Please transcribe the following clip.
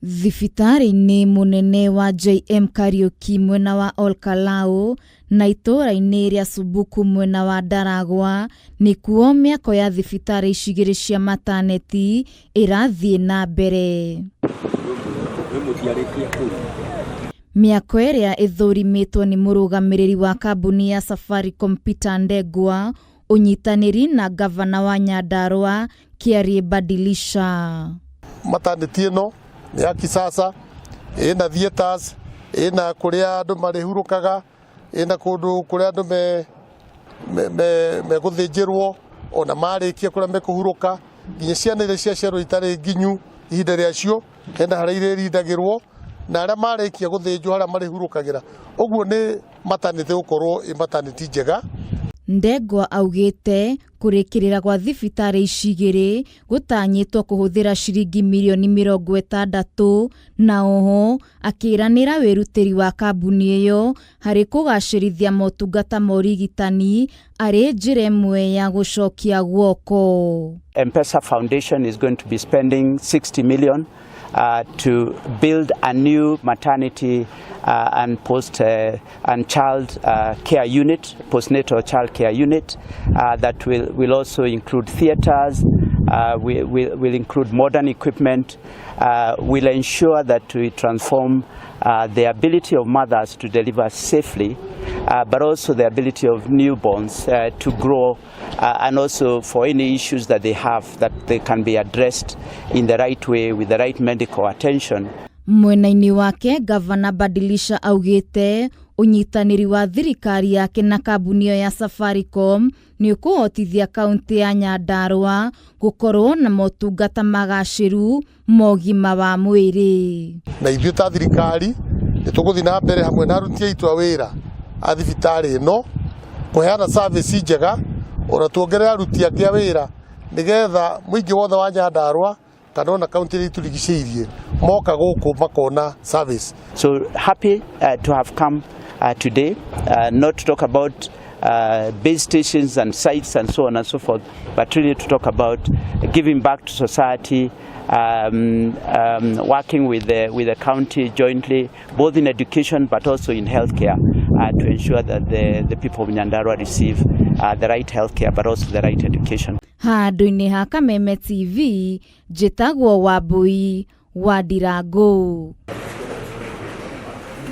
Thibitarĩ-inĩ mũnene wa JM Kariuki mwena wa Olkalau na itũũra-inĩ rĩa Subuku mwena wa Ndaragwa nĩkuo mĩako ya thibitarĩ ici igĩrĩ cia mataneti ĩrathiĩ na mbere. Mĩako ĩrĩa ĩthũrimĩtwo nĩ mũrũgamĩrĩri wa kambuni ya Safaricom Peter Ndegwa, ũnyitanĩri na ngavana wa Nyandarua Kiarie Badilisha. Maternity ĩno nĩ ya kisasa, ĩna theatres, ĩna kũrĩa andũ marĩhurũkaga, ĩna kũndũ kũrĩa andũ megũthĩnjĩrwo ona marĩkia kũrĩa mekũhurũka, nginya ciana iria ciaciarwo itarĩ nginyu ihinda rĩacio hena harĩa irĩrindagĩrwo, na arĩa marĩkia gũthĩnjwo harĩa marĩhurũkagĩra. Ũguo nĩ maternity gũkorwo ĩ maternity njega. Ndegwa augĩte kũrĩkĩrĩra gwa thibitarĩ ici igĩrĩ gũtanyĩtwo kũhũthĩra ciringi mirioni 60, na oho akĩranĩra wĩrutĩri wa kambuni ĩyo harĩ kũgacĩrithia motungata ma ũrigitani arĩ njĩra ĩmwe ya gũcokia guoko. M-Pesa Foundation is going to be spending 60 million to build a new maternity and post and child care unit, postnatal child care unit, that will also include theaters, will include modern equipment, will ensure that we transform the ability of mothers to deliver safely, but also the ability of newborns to grow, and also for any issues that they have that they can be addressed in the right way with the right medical attention. Mwena-inĩ wake, Gavana Badilisha augĩte ũnyitanĩri wa thirikari yake na kambuni ĩyo ya Safaricom nĩ ũkũhotithia kaunti ya Nyandarua gũkorwo na motungata magacĩru ma ũgima wa mwĩrĩ. Na ithuĩ ta thirikari nĩ tũgũthiĩ na mbere hamwe na aruti aitũ a wĩra a thibitarĩ ĩno kũheana service njega, ona tuongerere aruti angĩ a wĩra nĩgetha mũingĩ wothe wa Nyandarua kana ona kaunti iria itũrigicĩirie moka gũkũ makona service. So happy to have come today, not to talk about base stations and sites and so on and so forth, but really to talk about giving back to society, working with the county jointly, both in education but also in healthcare, to ensure that the people of Nyandarua receive the right healthcare but also the right education. Handũ-inĩ ha Kameme TV, njĩtagwo Wambui wa Ndirangu.